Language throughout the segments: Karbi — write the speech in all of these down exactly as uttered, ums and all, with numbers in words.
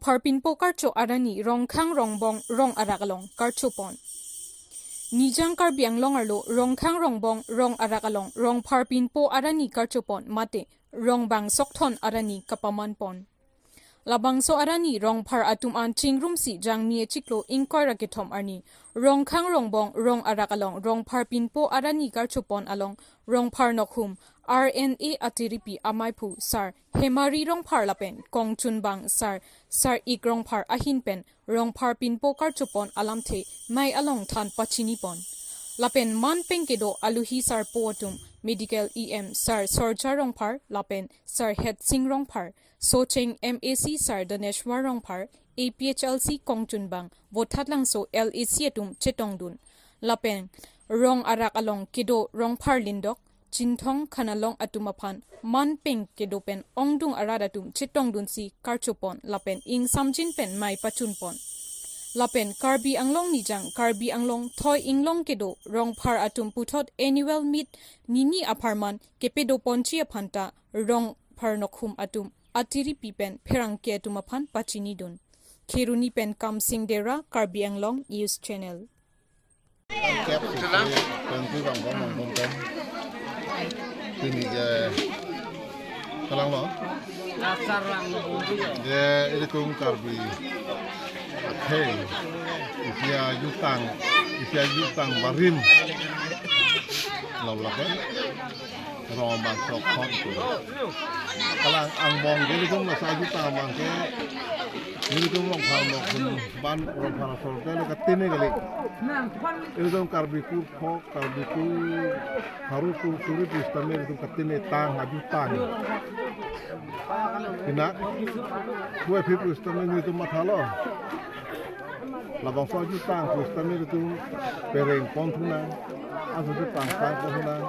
pharpinpo karcho arani Rongkhang Rongbong rong arak along karchopon. Nijang Karbi Anglong arlo Rongkhang Rongbong rong arak along rong pharpinpo arani karchopon mate rong bang sokthon arani kapamanpon. Labangso arani rongphar atum an chingrumsi Jangmi achiklo ingkoi ra kethom arni Rongkhang Rongbong rong arak along rong pharpinpo arani karchopon along rongphar nokhum R N A atiripi amaiphu Sar Hemari Rongphar lapen kongchunbang Sar Sar Ik Rongphar ahin pen rong pharpinpo karchopon alamthe mei along than pachinipon. Lapen man peng kedo aluhi sarpo atum Medical E M Sar Sorja Rongphar lapen Sar Hetsing Rongphar, Socheng M A C Sar Daneshwar Rongphar, A P H L C kongchunbang Vothatlangso L A C atum chetongdun. Lapen rong arak along kedo rongphar lindok, Chinthong Khanalong atum aphan man peng kedo pen ongdung arat atum chetongdunsi karchopon lapen ingsamjin pen mei pachunpon. Lapen Karbi Anglong Nijang Karbi Anglong Thoi Inglong kedo rongphar atum puthot annual meet nini apharman kepedoponji aphanta rongphar nokhum atum atiripi pen pherangke atum aphan pachinidun. Kheroni pen Kamsing Dera, Karbi Anglong News Channel. Kep susi pensi bang bang bang bang pen. Pini ke kalang lo. Je ilitum Karbi akhei isi ajutang, isi ajutang barim lo lapen rong bang sokthon tu. Kalang angbong ke ilitum laso ajutang abang ke ilitum rongphar nokhum ban rongphar asor ke lo katene kali. Ilitum Karbi kurphok, Karbi kur haru kur suri pusitame ilitum katene tang ajutang. Pini kue phi pusitame ilitum mathalo. Labangso ajutang pusitame ilitum pereng pon thunang, aso si pangtang pon thunang,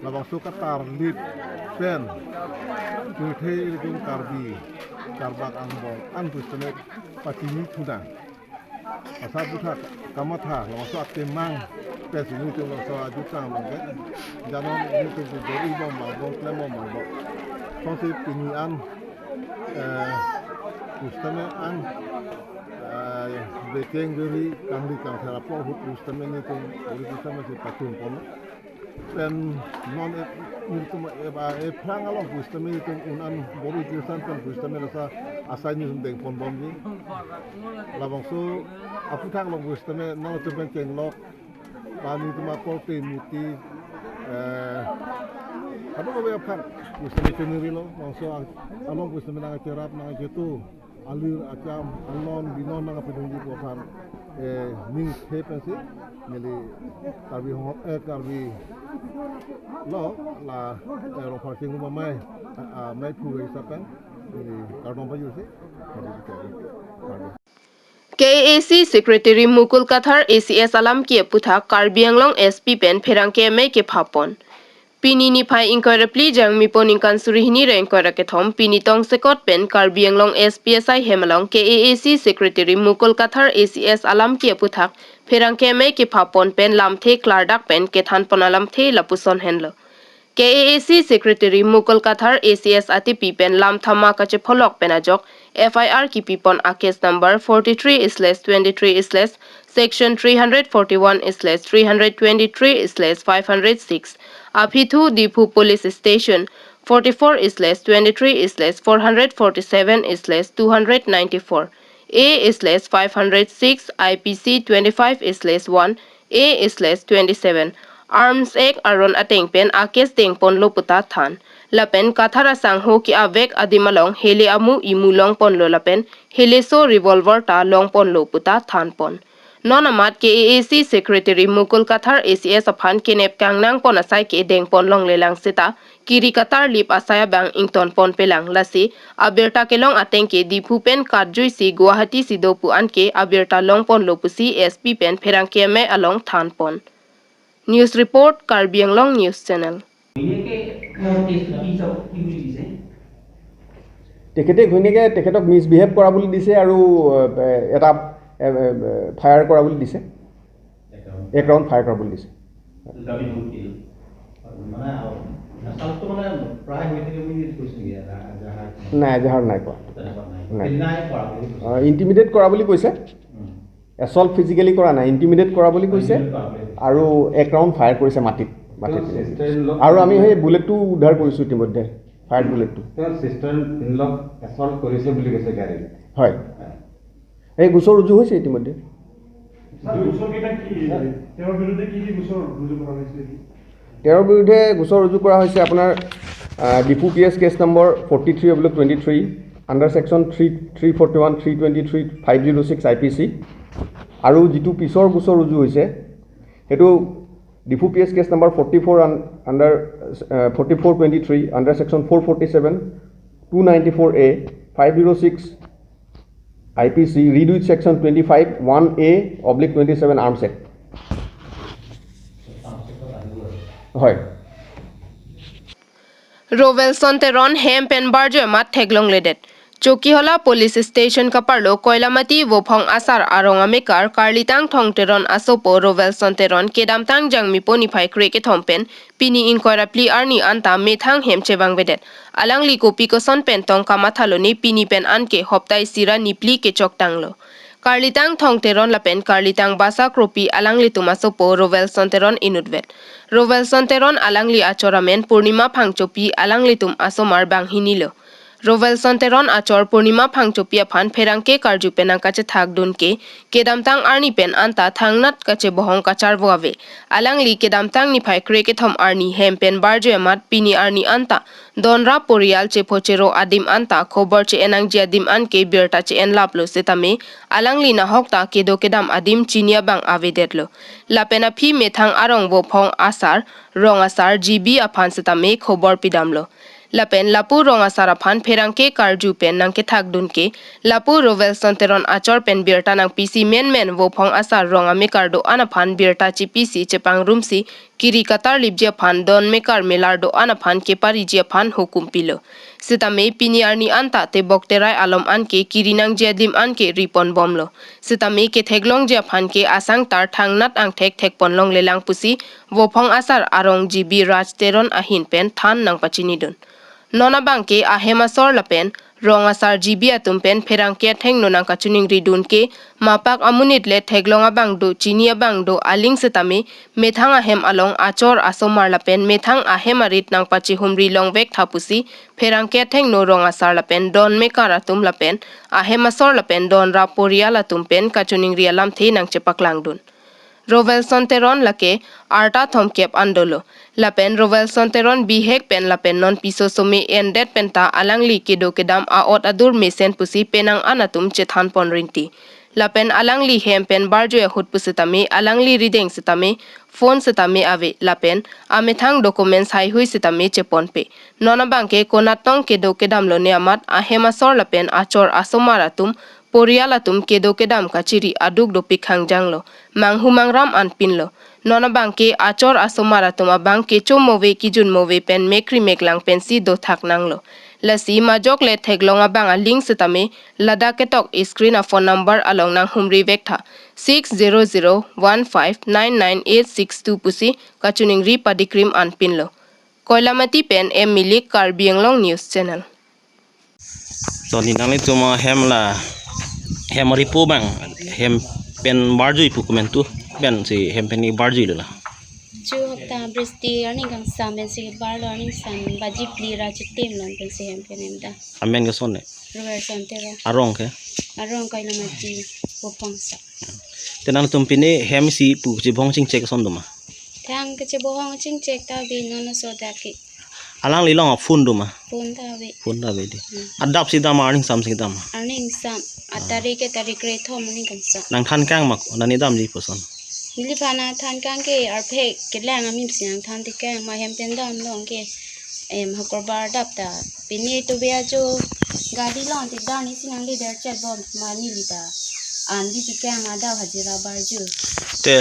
labangso katarlip pen pirthe ilitum Karbi, Karbak angbong an pusitame pachini thunang. Asa puthak kamatha, labangso atemang pensi ilitum labangso ajutang abang ke. Janon ilitum tu dori bom bang bom, klem bom bang bom. Songsi pini an, eh, pusitame an, eh, bekeng beri kangli kangthera po ahut pusitame ilitum, uri pusitame si pachunpon. Pen non e, ilitum e, a, ephrang along pusitame ilitum un an bor-i tirsan pen pusitame laso asai ilitum dengpon bomji. Labangso aphuthak along pusitame nangtum pen kenglok, pani tum akorte muti, eh, kadokave aphan pusitame chinirilo, labangso ang, along pusitame nangcherap nangchetu, alir acham, anon binon nangpidunji pu aphan, eh, ning the pensi neli Karbi Hong, eh, Karbi lo la, eh, rongphar chingrum amei, a, a, meiphu ke hisap pen neli kardom pajirsi, kardom. K A A C Secretary Mukul Kathar A C S alam ke aphuthak Karbi Anglong S P pen pherangke amei kephapon. Pini niphai ingkoi ra phli Jangmi pon ningkan suri hini ra ingkoi ra kethom, pini tongsekot pen Karbi Anglong S P S I hem along K A A C Secretary Mukul Kathar A C S alam ke aphuthak pherangke amei kephapon pen lamthe klardak pen kethanpon alamthe lapuson henlo. K A A C Secretary Mukul Kathar A C S atipi pen lam thama kachepholok pen ajok F I R kipipon a case number forty-three slash twenty-three slash section three hundred forty-one slash three hundred twenty-three slash five hundred six, aphi thu Diphu Police Station forty-four slash twenty-three slash four hundred forty-seven slash two hundred ninety-four, A slash five hundred six, I P C twenty-five slash one, A slash twenty-seven, Arms Act aron ateng pen a case dengponlo puta than. Lapen Kathar asangho ke-avek adim along hele amu imu longponlo lapen heleso revolver ta longponlo puta thanpon. Non amat K A A C Secretary Mukul Kathar A C S aphan kenep kangnangpon asai ke dengpon longlelang seta kiri katarlip asai abang ingtonponpelang, lasi abirta kelong ateng ke Diphu pen katjuisi Guwahati si do pu an ke abirta longponlo pusi S P pen pherangke amei along thanpon. News report, Karbi Anglong News Channel. তেখেতে ঘৈণীয়েকে তেখেতক মিছবিহেভ কৰা বুলি দিছে আৰু, এ, এটা, এ, এ, ফায়াৰ কৰা বুলি দিছে। এক ৰাউণ্ড ফায়াৰ কৰা বুলি দিছে। আচলতে মানে প্ৰায় হৈ থাকে বুলি কৈছে নেকি? এজা- এজাহাৰ নাই, এজাহাৰ নাই কোৱা। তেনেকুৱা নাই। নাই। সেইদিনাই কৰা বুলি কৈছে। ইণ্টিমিডেট কৰা বুলি কৈছে। উম। এছল্ট ফিজিকেলি কৰা নাই, ইণ্টিমিডেট কৰা বুলি কৈছে। ইণ্টিমিডেট কৰা বুলি কৈছে। আৰু এক ৰাউণ্ড ফায়াৰ কৰিছে মাটিত, মাটিত। তেওঁ চিষ্টাৰ ইন লগ- আৰু আমি সেই বুলেটটো উদ্ধাৰ কৰিছোঁ ইতিমধ্যে, ফায়াৰ বুলেটটো। তেওঁ চিষ্টাৰ ইন লগ এছল্ট কৰিছে বুলি কৈছে গাড়ী। হয়, এই গোচৰ ৰুজু হৈছে ইতিমধ্যে। ছাৰ, গোচৰকেইটা কি? তেওঁৰ বিৰুদ্ধে কি কি গোচৰ ৰুজু কৰা হৈছে? তেওঁৰ বিৰুদ্ধে গোচৰ ৰুজু কৰা হৈছে আপোনাৰ uh, Diphu P S case number forty three oblique twenty three, under section three three forty one, three twenty three, five zero' six I P C. আৰু যিটো পিছৰ গোচৰ ৰুজু হৈছে, সেইটো Diphu P S case number forty four under forty four twenty three, under section four forty seven, two ninety four A, five zero' six I P C, read with section twenty five one A oblique twenty seven arms act. হয়। Rovelson Teron hem pen barjo amat theklongledet. Chokihola Police Station kaparlo Koilamati Vophong Asar arong amekar Karlitang Thong Teron asopo Rovelson Teron kedamtang Jangmipo niphai kre kethom pen pini ingkoi ra phli arni anta methang hem chevangvedet. Alangli kopi koson pen tong kamathalone pini pen anke hoptai sira niphli kechoktanglo. Karlitang Thong Teron lapen Karlitang Basa Kropi alanglitum asopo Rovelson Teron inutvet. Rovelson Teron alangli achor amen Purnima Phangchopi alanglitum asomar banghinilo. Rovelson Teron achor Purnima Phangchopi aphan pherangke karju pen nangkachethakdun ke kedamtang arni pen anta thangnat kachebohong kacharvo ave. Alangli kedamtang niphai kre kethom arni hem pen barjo amat pini arni anta donra porial chephochero adim anta khobor che-enangji adim anke birta che-enlaplo setame alangli nahokta kedo kedam adim chini abang avedetlo. Lapen aphi methang arong Vophong Asar, Rong Asar, G B aphan setame khobor pidamlo. Lapen lapu Rong Asar aphan pherangke karju pen nangkethakdun ke, lapu Rovelson Teron achor pen birta nangpisi menmen Vophong Asar rong amekar do-an aphan birta chipisi chepangrumsi kiri katarlipji aphan don mekar melar do-an aphan kepariji aphan hukum pilo. Setame pini arni anta tebok terai alom anke kiri nangji adim anke riponbomlo. Setame ketheklongji aphan ke asangtar thangnat angthek thekponlonglelang pusi Vophong Asar arong G B Raj Teron ahin pen than nangpachinidun. Non abang ke ahem asor lapen Rong Asar G B atum pen pherangke athengno nangkachiningridun ke mapak amonit le theklong abang do chini abang do aling setame methang ahem along achor asomar lapen methang ahem arit nangpachihumri longvektha pusi pherangke athengno Rong Asar lapen don mekar atum lapen ahem asor lapen donra porial atum pen kachiningri alamthe nangchepaklangdun. Rovelson Teron lake arta thomkep an dolo. Lapen Rovelson Teron bihek pen lapen non piso some endet penta alangli kedo kedam a-ot adur mesen pusi penang an atum chethanpon rinti. Lapen alangli hem pen barjo ahut pusitame alangli rideng setame phone setame ave lapen amethang documents haihui setame cheponpe. Non abang ke konat tong kedo kedamlone amat ahem asor lapen achor asomar atum porial atum kedo kedam kachiri aduk dopik hangjanglo, manghu mangram anpinlo. Non abang ke achor asomar atum abang kecho move kijun move pen mekri meklang pensi dothak nanglo. Lasi majok le theklong abang aling setame ladak ketok screen a phone number along nanghumri vektha six zero zero one five nine nine eight six two pusi kachiningri padikrim anpinlo. Koilamati pen M Milik, Karbi Anglong News Channel. To ni nanglitum ahem la hem ripo abang hem pen barjui pu komentu pensi hem pen ni barjui lo la. Chu hapta bristi arni kangsam pensi barlo arni san baji phli ra chitim lon pensi hem pen hem ta. Amen ke son ne. Rovelson Teron. Arong ke. Arong Koilamati Vophong Asar. Te nangtum pini hem si pu chibong chingchek son doma. Thang kachebohong chingchek ta ave non aso dak ke. Alangli along phone doma. Phone ta ave. Phone ta ave di. Adap si dam arni sam si dam. Arni kangsam. Atari ke tarik kre thom arni kangsam. Nangthan kang mak nani damji puson. Neli aphan nangthan kang ke arphek kelang amim si nangthan ti kang ma hem pen damlong ke. Em hakorbar dap ta. Pini tu bia jo gari long ti dan isi nangli der chet bom ma neli ta. An di ti kang ma dau hajira barju. Te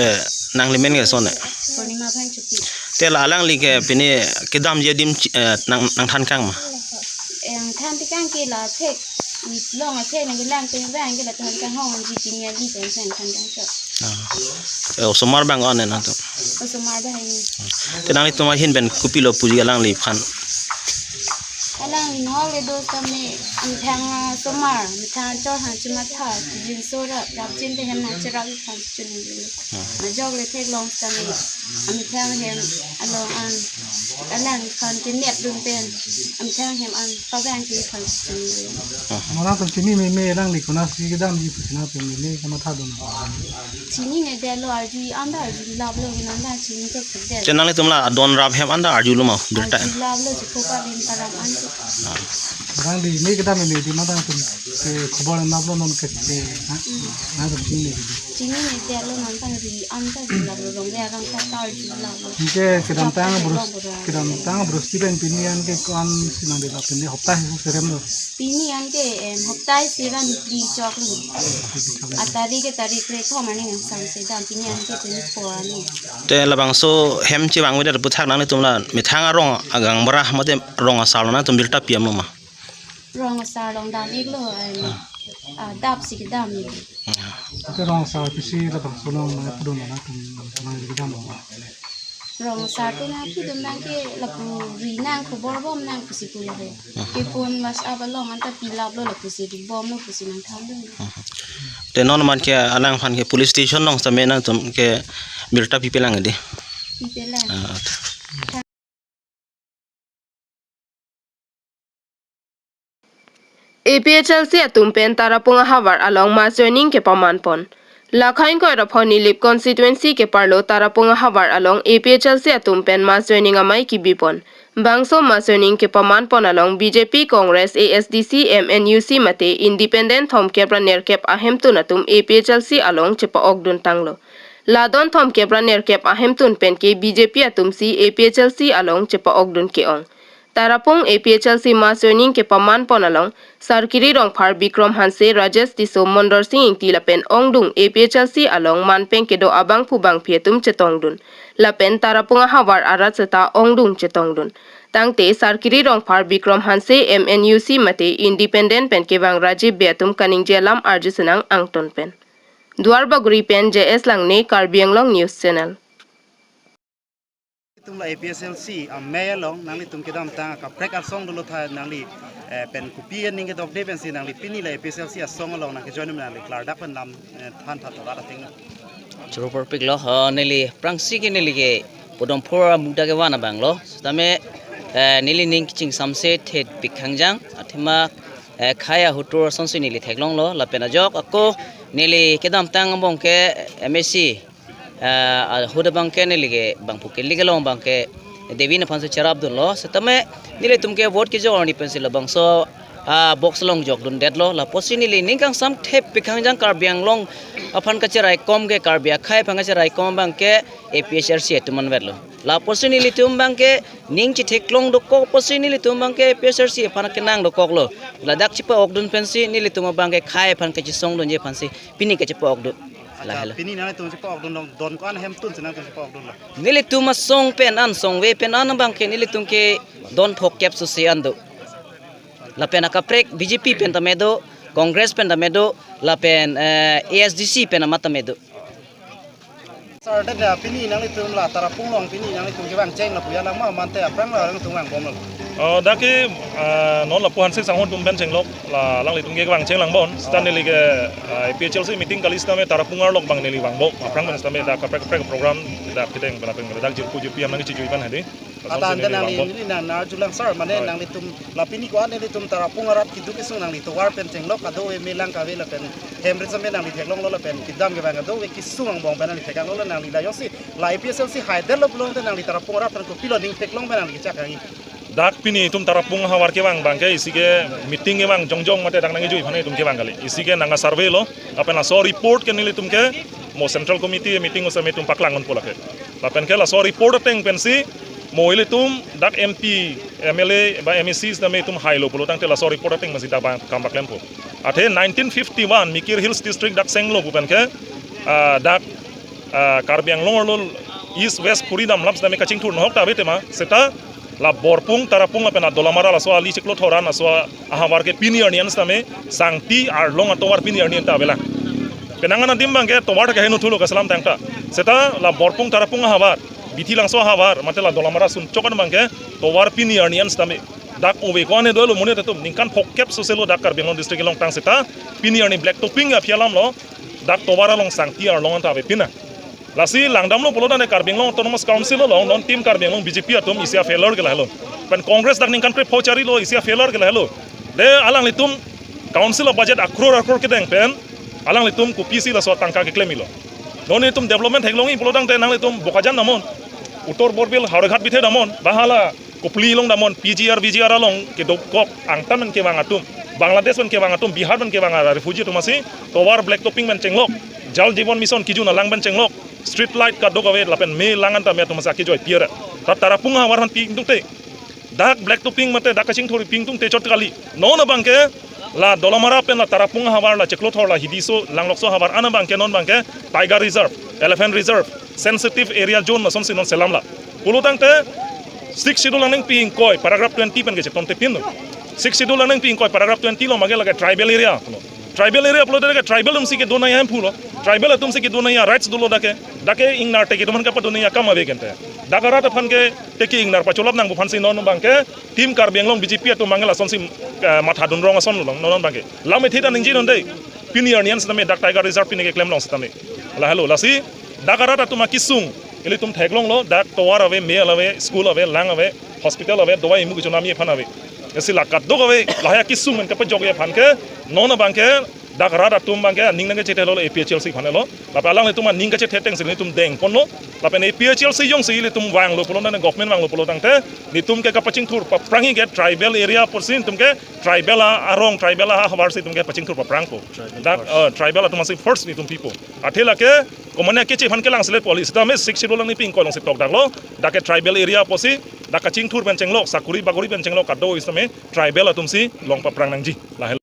nangli men ke son ne. Purnima Phangchopi. Te la alangli ke pini kedamji adim chi- eh, nang nangthan kang ma. Em than ti kang ke la phek. Long athe nangkelang pen bang ke latum kanghon ji pini ali pen sang khan kangchot. Ah. Eh, osomar bang on na to. Osomar bang ini. Te nanglitum ahin pen kopilo puji alangliphan? Alangli nongle do tame amethang, ah, osomar, amethang chor han chimatha, jinso ra, dapjin te hem nangcherap khan chun. Ah. Majok le theklong tame amethang hem along an, alangphan kenep dun pen amethang hem an pabang ke khan chun. Aha. Mara pen chini meme alangli konatsi kedamji pusi nangtum meme kamatha dun. Chinine detlo, arju-i anta arjulaplo, nangta chini tek tek det. Te nanglitum la adon rap hem anta arjulo ma, birta? Arjulaplo, chikho palim param anta. Ah. Alangli me kedam meme di ma nangtum ke khobor naplo non ke, ke, ha? Nangtum chinine. Chinine detlo, nangta arju-i anta arjulaplo, rong le arang ta arjulaplo. Anke kedamtang Chap bros, long bora. Kedamtang brosti pen pini anke ko-ansi nangdetlo, pini hopta hiso serem lo. Pini anke, em, hopta isi ra nipli chok lo. Atarik ke tarik kre thom arni nangsamse dam, pini anke pini po arni. Te labangso hem chevangvedet aputhak nanglitum la methang arong agang bara mate rong asar lo nangtum birta pi-etlo ma? Rong asar along dam-iklo, em, ah, dapsi kedam-ik. Ah. Te rong asar pisi labangso along nangpudun nangtum nangkedamlo. Rong asar atum aphi atum abang ke lapu ri nang khobor bom nang pusi pu lake. Mhm. Kepon WhatsApp along anta pilaplo lapusi ri bomlo pusi nangthandun. Mhm. Te non man ke alangphan ke police station along tame nangtum ke birta pipelang di? Pipelang. Ah. A P H L C atum pen Tarapung ahavar along mass joining kepamanpon. Lakhain koi raphon Nilip constituency keparlo Tarapung ahavar along A P H L C atum pen mass joining amei kebipon. Bangso mass joining kepamanpon along B J P, Congress, A S D C, M N U C mate independent thomkep ra nerkep ahemtun atum A P H L C along chepa-okdun tanglo. La don thomkep ra nerkep ahemtun pen ke B J P atumsi A P H L C along chepa-okdun ke-ong. Tarapung A P H L C mass joining kepamanpon along Sarkiri Rongphar, Bikram Hanse, Rajesh Tisso, Mondorsing Ingti lapen ongdung A P H L C along manpeng kedo abangphu bangphi atum chetongdun. Lapen Tarapung ahavar arat seta ongdung chetongdun. Tangte Sarkiri Rongphar, Bikram Hanse, M N U C mate independent pen kevang Rajib Bey atum kaningje alam arjusenang angton pen. Duarbagori pen J S Langne, Karbi Anglong News Channel. Itum la A P H L C amei along nanglitum kedamtang kaprek asong dolo tha nangli, eh, pen kopi aning kedokde pensi nangli pini la A P H L C asong along nangkejoin nangli klardak pen lam, eh, than tha thorat ating. Choro porpiklo, ho, neli aphrangsi ke neli ke Podom Phor amuda kevan abanglo. Sitame, eh, neli ning kachingsamse thepik khangjang, athema, eh, khei ahutur asonsi neli theklonglo, lapen ajok ako neli kedamtang angbong ke M A C, eh, ahut abang ke neli ke bangphu kili kelong abang ke Devi aphansi cherapdunlo. Sitame nelitum ke vote kejor ni pensi labangso, ah, box along jokdundetlo. Lapusi neli ning kangsam thepik khangjang Karbi Anglong aphan kachiraikom ke Karbi akhei aphan kachiraikom abang ke A P H L C atum anvetlo. Lapusi nelitum abang ke ning chitheklong dokok pusi nelitum abang ke A P H L C aphan kenang dokoklo. Ladak chepa-okdun pensi nelitum abang ke khei aphan kachisongdunji aphansi pini kachepa-okdun. Accha, lahelo. Pini nangtum chepa-okdun dong, don ko-an ahemtunsi nangtum chepa-okdunlo? Nelitum asong pen an, songve pen an abang ke nelitum ke don thomkep susi an do. Lapen akaprek B J P pen tame do, Congress pen tame do, lapen, eh, A S D C pen amat tame do. Sir, dak, ah, pini nanglitum la Tarapung along pini nanglitum kevangcheng lapu ya lang ma mate aphrang la nangtum vangbomlo? Oh, dak ke, ah, non lapu Hanse Sanghon atum pen chenglok, la alanglitum kevangcheng langbom. Sita neli ke, ah, A P H L C meeting kali sitame Tarapung arlok abang neli vangbom. Aphrang pen sitame dak kaprek kaprek program dak kedeng pen apeng dak jirpo jirpi amang chijui ban hadi. Ata ante neli nangli vangbom. Neli nang arjulang sir, mane, oh, nanglitum la pini ko-an nelitum Tarapung arat keduk kesung nangli tovar pen chenglok kadokave melang kave lapen hem rit same nangli theklonglo lapen kedam kevang kadokave kesung angbong pen nangli theklonglo, nangli la jongsi la A P H L C haidetlo pulote nangli Tarapung arat pen kopilo ning theklong pen nangli kechak kangni? Dak pini itum Tarapung ahavar kevang abang ke isi ke meeting kevang jongjong mate dak nangkejui aphan itum kevang kali. Isi ke nangka-surveylo, lapen laso report ke nelitum ke mo Central Committee meeting sitame itum paklangdunpo lake. Lapen ke laso report ateng pensi mo ilitum dak M P, M L A ba M A C sitame itum hailo pulo tangte laso report ateng pensi dak abang kam paklempo. Athe nineteen fifty-one Mikir Hills District dak senglo pu pen ke, ah, dak, ah, Karbi Anglong arlo East West kuri damlap sitame kachingthur nahok ta ave tema seta La Borpung, Tarapung lapen la Dolamara laso ali chiklo thor an laso ahavar ke pini arni an sitame sangti arlong atovar pini arni an ta avelang. Penang an adim abang ke tovar ke henu thulo keselam tangta. Seta la Borpung, Tarapung ahavar, Bithi Langso ahavar, mate la Dolamara sunchok an abang ke tovar pini arni an sitame dak ove ko-an he dolo monit atum, ningkan phokep soselo dak Karbi Anglong district kelong tang seta pini arni black topping aphi alam lo, dak tovar along sangti arlong an ta avepin nang. Lasi langdamlo pulo tangte Karbi Anglong Autonomous Council along non Team Karbi Anglong B J P atum isi a-failure ke lahelo. Pen Congress dak ningkan krepho charilo, isi a-failure ke lahelo. De alanglitum council a-budget akror akror kedeng pen alanglitum kopisi laso atangka keklem-ilo. Non itum development theklongji pulo tangte nanglitum Bokajan damnon, Uttar Borbil Howraghat bithe damnon, ba hala Kopili along damnon, P G R, V G R along kedokok angtan pen kevang atum, Bangladesh pen kevang atum, Bihar pen kevang a-refugee atum asi tovar black topping pen chenglok, Jal Jeevan Mission kejun alang pen chenglok, street light kadokave lapen me lang an tame atum asi akejoi pi-er. Ta Tarapung ahavar aphan pi ingtungte, dak black topping mate dak kachingthur pi ingtungte chot kali. Non abang ke la Dolamara pen la Tarapung ahavar, la chiklo thor, la Hidiso, Langlokso ahavar an abang ke non abang ke Tiger Reserve, Elephant Reserve, Sensitive Area Zone lasonsi non selamlo. Pulo tangte Sixth Schedule aningpi ingkoi paragraph twenty pen kechetongte pin. Sixth Schedule aningpi ingkoi paragraph twenty lo abang ke lake tribal area pulo. Tribal area pulo tangte tribal atumsi kedo nangji ahemphu lo. Tribal atumsi kedo nangji a-rights dolo dak ke. Dak ke ingnar teke atum aphan kapadonangji akam ave kente. Dak arat aphan ke teke ingnar pacholap nangpo aphansi non abang ke Team Karbi Anglong B J P atum abang ke lasonsi, eh, mathadun rong ason lo non abang ke. Lam ethe ta ningje non dei. Pini arni an sitame dak Tiger Reserve pini keklem long sitame. Lahelo, lasi dak arat atum akesung ilitum theklonglo, dak tovar ave, mel ave, school ave, lang ave, hospital ave, dawai imu kechonamji aphan ave. Lasi la kadokave lahai akesung pen kapajokji aphan ke non abang ke dak arat atum abang ke aning nangkechethelo A P H L C aphan lo. Lapen alanglitum aning kachethe atengsi nelitum dengponlo. Lapen A P H L C jongsi ilitum vanglo pulo tangte, government vanglo pulo tangte, nelitum ke kapachingthur paprangji ke tribal area apotsi nelitum ke tribal a-arong, tribal ahavarsi nelitum ke pachingthur paprangpo. Tribal Dak, first. Eh, tribal atum asi first nelitum pipo. Athe lake komatne keche aphan kelang selet poli sitame Sixth Schedule aningpi ingkoi alongsi tokdaklo. Dak ke tribal area apotsi dak kachingthur pen chenglok, sakuri bakuri pen chenglok kado sitame tribal atumsi long paprang nangji. Lahelo.